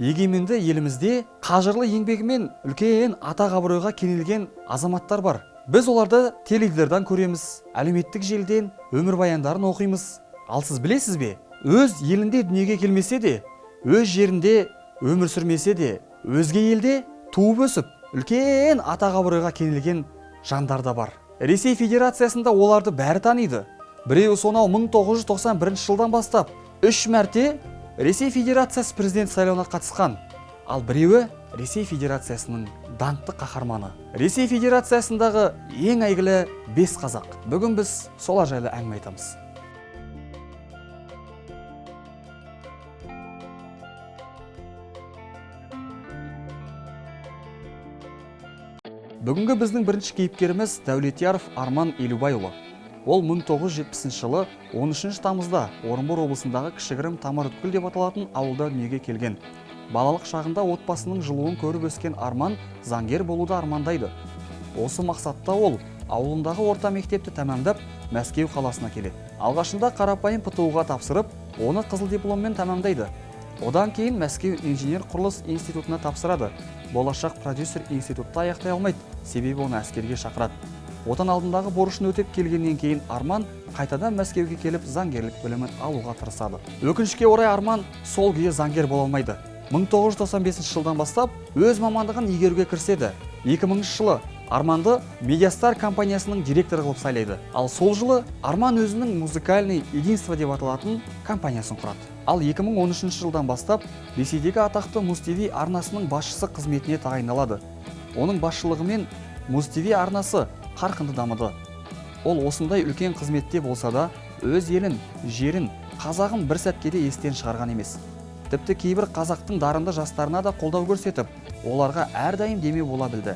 Егеменді елімізде қажырлы еңбегімен үлкен атақ абыройға кенелген азаматтар бар. Біз оларды теледидардан көреміз, әлеуметтік желіден өмірбаяндарын оқимыз. Ал сіз білесіз бе, өз елінде дүниеге келмесе де, өз жерінде өмір сүрмесе де, өзге елде туып өсіп, үлкен атақ абыройға кенелген жандар да бар. Ресей Федерациясында оларды бәрі таниды. Біреуі сонау 1991 жылдан бастап 3 мәрте Ресей Федерациясы президент сайлауына қатысқан, ал біреуі Ресей Федерациясының даңқты қаһарманы. Ресей Федерациясындағы ең әйгілі 5 қазақ. Бүгін біз солар жайлы әңгіме айтамыз. Бүгінгі біздің бірінші кейіпкеріміз Дәулетияров Арман Елубайұлы. Ол 1970 жылы 13 тамызда Орынбор облысындағы кішігірім Тамарөткел деп аталатын ауылда дүниеге келген. Балалық шағында отбасының жылуын көріп өскен Арман заңгер болуды армандайды. Осы мақсатта ол ауылындағы орта мектепті тәмамдап, Мәскеу қаласына келеді. Алғашында қарапайым ПТУ-ға тапсырып, оны қызыл дипломмен тәмамдайды. Одан кейін Мәскеу инженер құрылыс институтына тапсырады. Болашақ продюсер институтты аяқтай алмайды, себебі оны әскерге шақырады. Отан алдындағы борышын өтеп келгеннен кейін Арман қайтадан Мәскеуге келіп заңгерлік білімін алуға тырысады. Өкінішке орай Арман сол күйі заңгер бола алмайды. 1995 жылдан бастап өз мамандығын игеруге кіріседі. 2000 жылы Арманды Медиастар компаниясының директоры қылып сайлайды. Ал сол жылы Арман өзінің Музыкальный единство деп аталатын компаниясын құрады. Ал 2013 жылдан бастап Ресейдегі атақты Муз-ТВ арнасының басшысы қызметіне тағайындалады. Оның басшылығымен Муз-ТВ арнасы қарқынды дамыды. Ол осындай үлкен қызметте болса да, өз елін, жерін, қазағын бір сәтке де естен шығарған емес. Тіпті кейбір қазақтың дарынды жастарына да қолдау көрсетіп, оларға әрдайым демеу бола білді.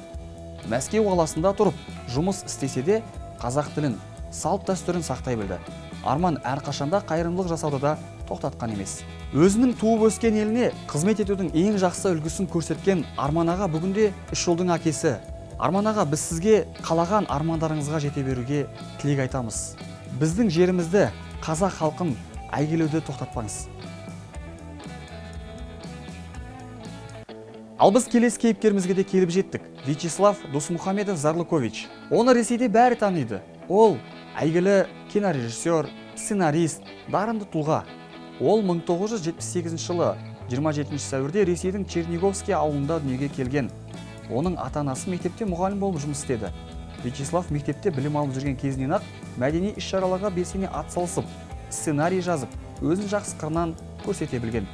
Мәскеу қаласында тұрып, жұмыс істесе де, қазақ тілін, салт дәстүрін сақтай білді. Арман әрқашанда қайырымдылық жасауды да тоқтатқан емес. Өзінің туып өскен еліне қызмет етудің ең жақсы үлгісін көрсеткен Арман аға бүгінде үш ұлдың әкесі. Арман аға, біз сізге қалаған армандарыңызға жете беруге тілек айтамыз. Біздің жерімізді, қазақ халқын әйгілеуді тоқтатпаңыз. Ал біз келесі кейіпкерімізге де келіп жеттік. Вячеслав Досмухамедов Зарлыкович. Оны Ресейде бәрі таниды. Ол әйгілі кинорежиссер, сценарист, дарынды тұлға. Ол 1978 жылы 27 сәуірде Ресейдің Черниговский ауылында дүниеге келген. Оның ата-анасы мектепте мұғалім болып жұмыс істеді. Вячеслав мектепте білім алып жүрген кезінен-ақ мәдени іс-шараларға белсене атсалысып, сценарий жазып, өзін жақсы қырынан көрсете білген.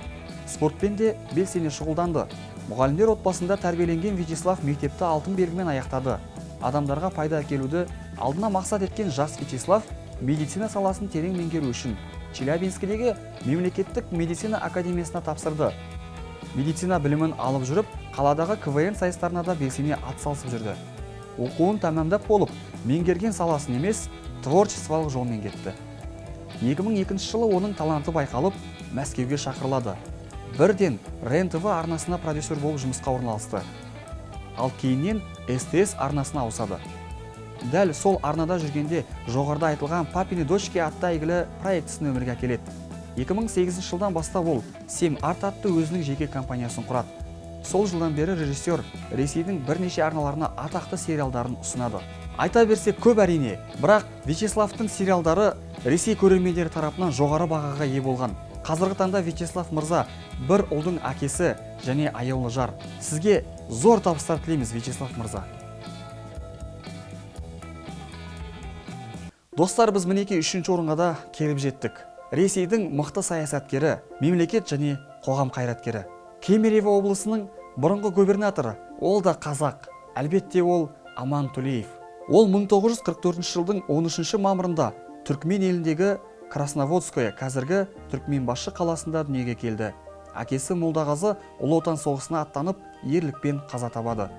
Спортпен де белсене шұғылданды. Мұғалімдер отбасында тәрбиеленген Вячеслав мектепті алтын белгімен аяқтады. Адамдарға пайда әкелуді алдына мақсат еткен жас Вячеслав медицина саласын терең меңгеру үшін Челябинскідегі мемлекеттік медицина академиясына тапсырды. Медицина білімін алып жүріп, қаладағы КВН сайыстарына да белсене атсалысып жүрді. Оқуын тәмамдап болып, меңгерген саласын емес, творчестволық жолмен кетті. 2002 жылы оның таланты байқалып, Мәскеуге шақырылады. Бірден РЕН-ТВ арнасына продюсер болып жұмысқа орналасты. Ал кейіннен СТС арнасына ауысады. Дәл сол арнада жүргенде жоғарыда айтылған Папины дочки атты әйгілі проектісін өмірге әкеледі. 2008 жылдан бастап ол Сем Арт атты өзінің жеке компаниясын құрады. Сол жылдан бері режиссер Ресейдің бірнеше арналарына атақты сериалдарын ұсынады. Айта берсек көп әрине, бірақ Вячеславтың сериалдары Ресей көрермендері тарапынан жоғары бағаға ие болған. Қазіргі таңда Вячеслав мырза бір ұлдың әкесі және аяулы жар. Сізге зор табыстар тілейміз, Вячеслав мырза. Достар, біз мінекей 3-ші орынға да келіп жеттік. Ресейдің мықты саясаткері, мемлекет және қоғам қайраткері. Кемерово облысының бұрынғы губернаторы, ол да қазақ. Әлбетте ол Аман Төлеев. Ол 1944 жылдың 13 мамырында Түркмен еліндегі Красноводское, қазіргі Түркменбашы қаласында дүниеге келді. Әкесі Молдағазы Ұлы Отан соғысына аттанып, ерлікпен қаза табады.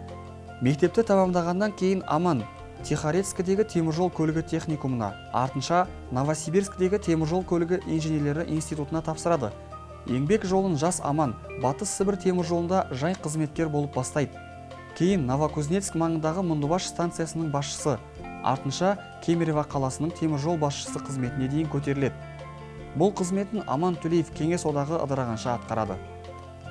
Мектепті тәмамдағаннан кейін Аман Тихорецкідегі теміржол көлігі техникумына, артынша Новосибирскідегі теміржол көлігі инженерлері институтына тапсырады. Еңбек жолын жас Аман Батыс Сібір теміржолында жай қызметкер болып бастайды. Кейін Новокузнецк маңындағы Мұндыбаш станциясының басшысы, артынша Кемерово қаласының теміржол басшысы қызметіне дейін көтеріледі. Бұл қызметін Аман Төлеев Кеңес одағы ыдырағанша атқарады.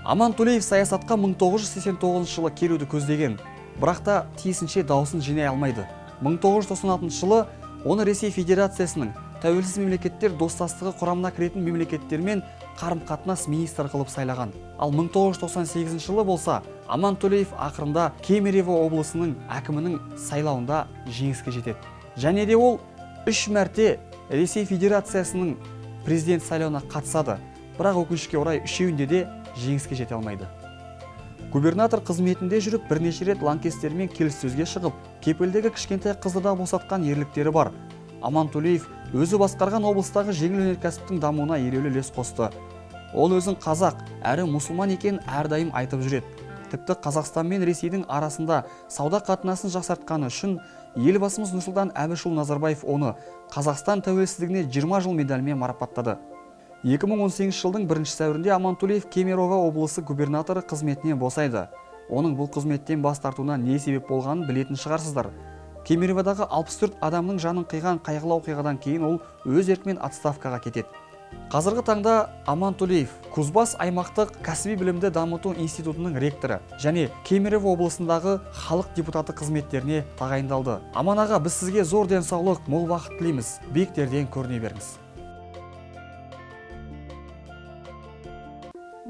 Аман Төлеев саясатқа 1989 жылы келуді көздеген, бірақ та тиісінше даусын жинай алмайды. 1996 жылы оны Ресей Федерациясының тәуелсіз мемлекеттер достастығы құрамына кіретін мемлекеттермен қарым-қатынас министрі қылып сайлаған. Ал 1998 жылы болса, Аман Төлеев ақырында Кемерово облысының әкімінің сайлауында жеңіске жетеді. Және де ол 3 мәрте Ресей Федерациясының президент сайлауына қатысады, бірақ өкінішке орай үшеуінде де жеңіске жете алмайды. Губернатор қызметінде жүріп бірнеше рет лаңкестермен келіссөзге шығып, кепілдегі кішкентай қызды да босатқан ерліктері бар. Аман Төлеев өзі басқарған облыстағы жеңіл өнеркәсіптің дамуына елеулі үлес қосты. Ол өзін қазақ, әрі мұсылман екенін әрдайым айтып жүреді. Тіпті Қазақстан мен Ресейдің арасында сауда қатынасын жақсартқаны үшін елбасымыз Нұрсұлтан Әбішұлы Назарбаев оны Қазақстан тәуелсіздігіне 20 жыл медалімен марапаттады. 2018 жылдың 1 сәуірінде Аман Төлеев Кемерово облысы губернаторы қызметінен босайды. Оның бұл қызметтен бас тартуына не себеп болғанын білетін шығарсыздар. Кемероводағы 64 адамның жанын қиған қайғылы оқиғадан кейін ол өз еркімен отставкаға кетеді. Қазіргі таңда Аман Төлеев Кузбасс аймақтық кәсіби білімді дамыту институтының ректоры және Кемерово облысындағы халық депутаты қызметтеріне тағайындалды. Аман аға, біз сізге зор денсаулық, мол бақыт тілейміз. Биіктерден көріне беріңіз.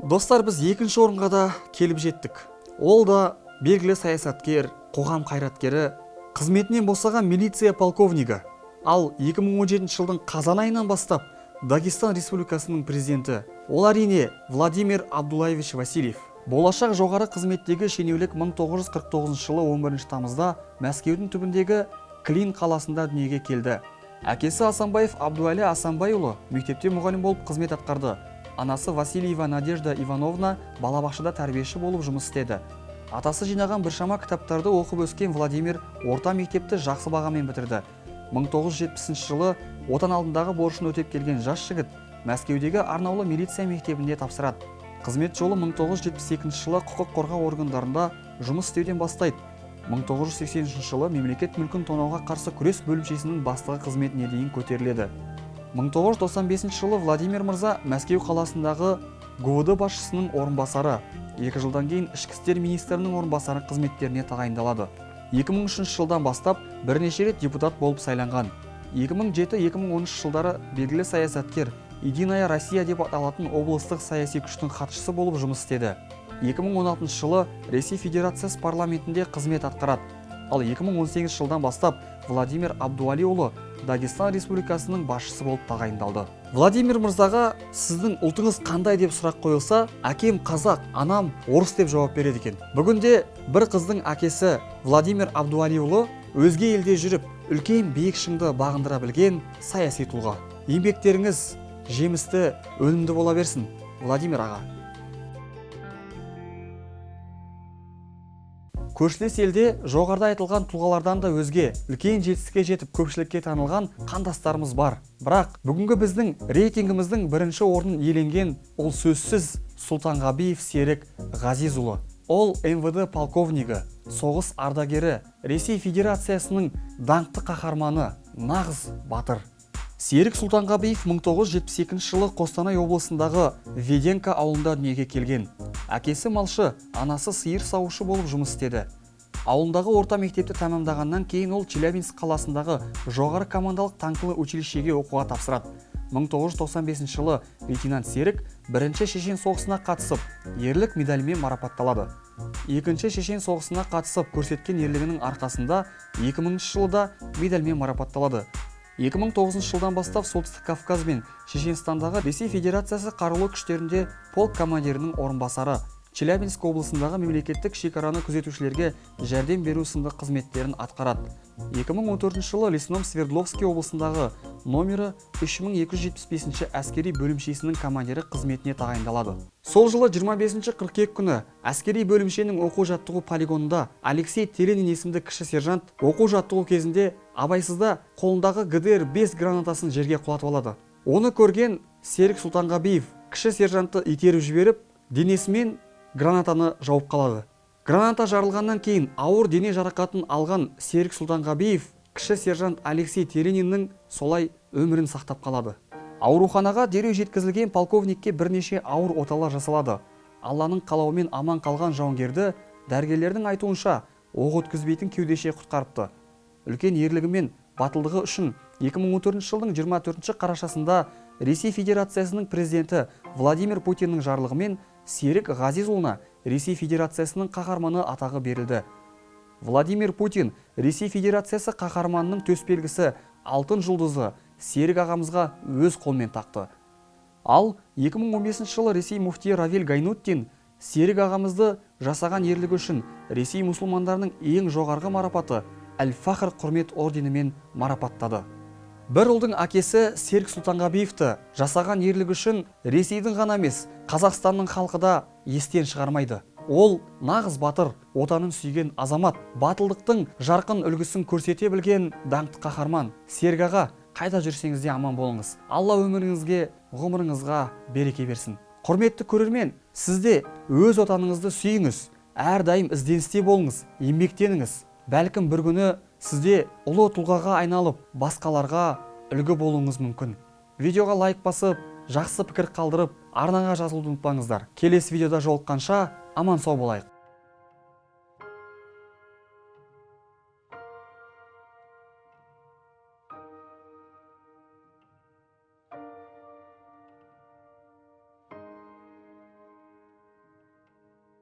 Достар, біз екінші орынға да келіп жеттік. Ол да белгілі саясаткер, қоғам қайраткері, қызметінен босаған милиция полковнигі. Ал 2017 жылдың қазан айынан бастап Дагестан Республикасының президенті. Ол әрине Владимир Абдулаевич Васильев. Болашақ жоғары қызметтегі шенеунік 1949 жылы 11 тамызда Мәскеудің түбіндегі Клин қаласында дүниеге келді. Әкесі Асанбаев Абдуәлі Асанбайұлы мектепте мұғалім болып қызмет атқарды. Анасы Васильева Надежда Ивановна балабақшада тәрбиеші болып жұмыс істеді. Атасы жинаған біршама кітаптарды оқып өскен Владимир орта мектепті жақсы бағамен бітірді. 1970 жылы отан алдындағы борышын өтеп келген жас жігіт Мәскеудегі арнаулы милиция мектебінде тапсырады. Қызмет жолы 1972 жылы құқық қорғау органдарында жұмыс істеуден бастайды. 1983 жылы мемлекет мүлкін тонауға қарсы күрес бөлімшесінің бастығы қызметіне дейін көтеріледі. 1995 жылы Владимир мырза Мәскеу қаласындағы ГУВД басшысының орынбасары, 2 жылдан кейін ішкі істер министрінің орынбасары қызметтеріне тағайындалады. 2003 жылдан бастап бірнеше рет депутат болып сайланған. 2007-2013 жылдары белгілі саясаткер Единая Россия деп аталатын облыстық саяси күштің хатшысы болып жұмыс істеді. 2016 жылы Ресей Федерациясы парламентінде қызмет атқарады. Ал 2018 жылдан бастап Владимир Абдуалиұлы Дагестан Республикасының басшысы болып тағайындалды. Владимир мырзаға сіздің ұлтыңыз қандай деп сұрақ қойылса, әкем қазақ, анам орыс деп жауап береді екен. Бүгінде бір қыздың әкесі Владимир Абдуалиұлы өзге елде жүріп, үлкен биік шыңды бағындыра білген саяси тұлға. Еңбектеріңіз жемісті, өнімді бола берсін, Владимир аға. Көршілес елде жоғарыда айтылған тұлғалардан да өзге үлкен жетістікке жетіп көпшілікке танылған қандастарымыз бар. Бірақ бүгінгі біздің рейтингіміздің бірінші орнын иеленген ол сөзсіз Сұлтанғабиев Серік Ғазизұлы. Ол МВД полковнигі, соғыс ардагері, Ресей Федерациясының даңқты қаһарманы, нағыз батыр. Серік Сұлтанғабиев 1972 жылы Қостанай облысындағы Веденка ауылында дүниеге келген. Әкесі малшы, анасы сиыр сауышы болып жұмыс істеді. Ауылындағы орта мектепті тәмамдағаннан кейін ол Челябинск қаласындағы жоғары командалық танкілі училищеге оқуға тапсырады. 1995 жылы лейтенант Серік бірінші шешен соғысына қатысып, ерлік медалімен марапатталады. Екінші шешен соғысына қатысып көрсеткен ерлігінің арқасында 2000 жылы да медальмен марапатталады. 2009 жылдан бастап Солтүстік Кавказ бен Шешенстандағы Ресей Федерациясы қарулы күштерінде полк командирінің орынбасары, Челябинск облысындағы мемлекеттік шекараны күзетушілерге жәрдем беру сынды қызметтерін атқарады. 2014 жылы Лесном Свердловский облысындағы номері 3275 әскери бөлімшесінің командирі қызметіне тағайындалады. Сол жылы 25 қыркүйек күні әскери бөлімшенің оқу-жаттығу полигонында Алексей Теленин есімді кіші сержант оқу-жаттығу кезінде абайсызда қолындағы ГДР-5 гранатасын жерге құлатып алады. Оны көрген Серік Сұлтанғабиев кіші сержантты итеріп жіберіп, денесімен гранатаны жауып қалады. Граната жарылғаннан кейін ауыр дене жарақатын алған Серік Сұлтанғабиев кіші сержант Алексей Терениннің солай өмірін сақтап қалады. Ауруханаға дереу жеткізілген полковникке бірнеше ауыр оталар жасалады. Алланың қалауымен аман қалған жауынгерді дәрігерлердің айтуынша оқ өткізбейтін кеудеше құтқарыпты. Үлкен ерлігі мен батылдығы үшін 2014 жылдың 24 қарашасында Ресей Федерациясының президенті Владимир Путиннің жарлығымен Серік Ғазизұлына Ресей Федерациясының қаһарманы атағы берілді. Владимир Путин Ресей Федерациясы қаһарманының төсбелгісі Алтын жұлдызы Серік ағамызға өз қолымен тақты. Ал 2015 жылы Ресей муфтиі Равиль Гайнутдин Серік ағамызды жасаған ерлігі үшін Ресей мұсылмандарының ең жоғарғы марапаты Әл-Фахр құрмет орденімен марапаттады. Бір ұлдың әкесі Серік Сұлтанғабиевті жасаған ерлігі үшін Ресейдің ғана емес, Қазақстанның халқы да естен шығармайды. Ол нағыз батыр, отанын сүйген азамат, батылдықтың жарқын үлгісін көрсете білген даңқты қаһарман. Серік аға, қайда жүрсеңіз де аман болыңыз. Алла өміріңізге, ғұмырыңызға береке берсін. Құрметті көрермен, сіз де өз отаныңызды сүйіңіз, әрдайым ізденісте болыңыз, еңбектеніңіз. Бәлкім бір күні сізде ұлы тұлғаға айналып, басқаларға үлгі болуыңыз мүмкін. Видеоға лайк басып, жақсы пікір қалдырып, арнаға жазылуды ұмытпаңыздар. Келесі видеода жолыққанша аман сау болайық.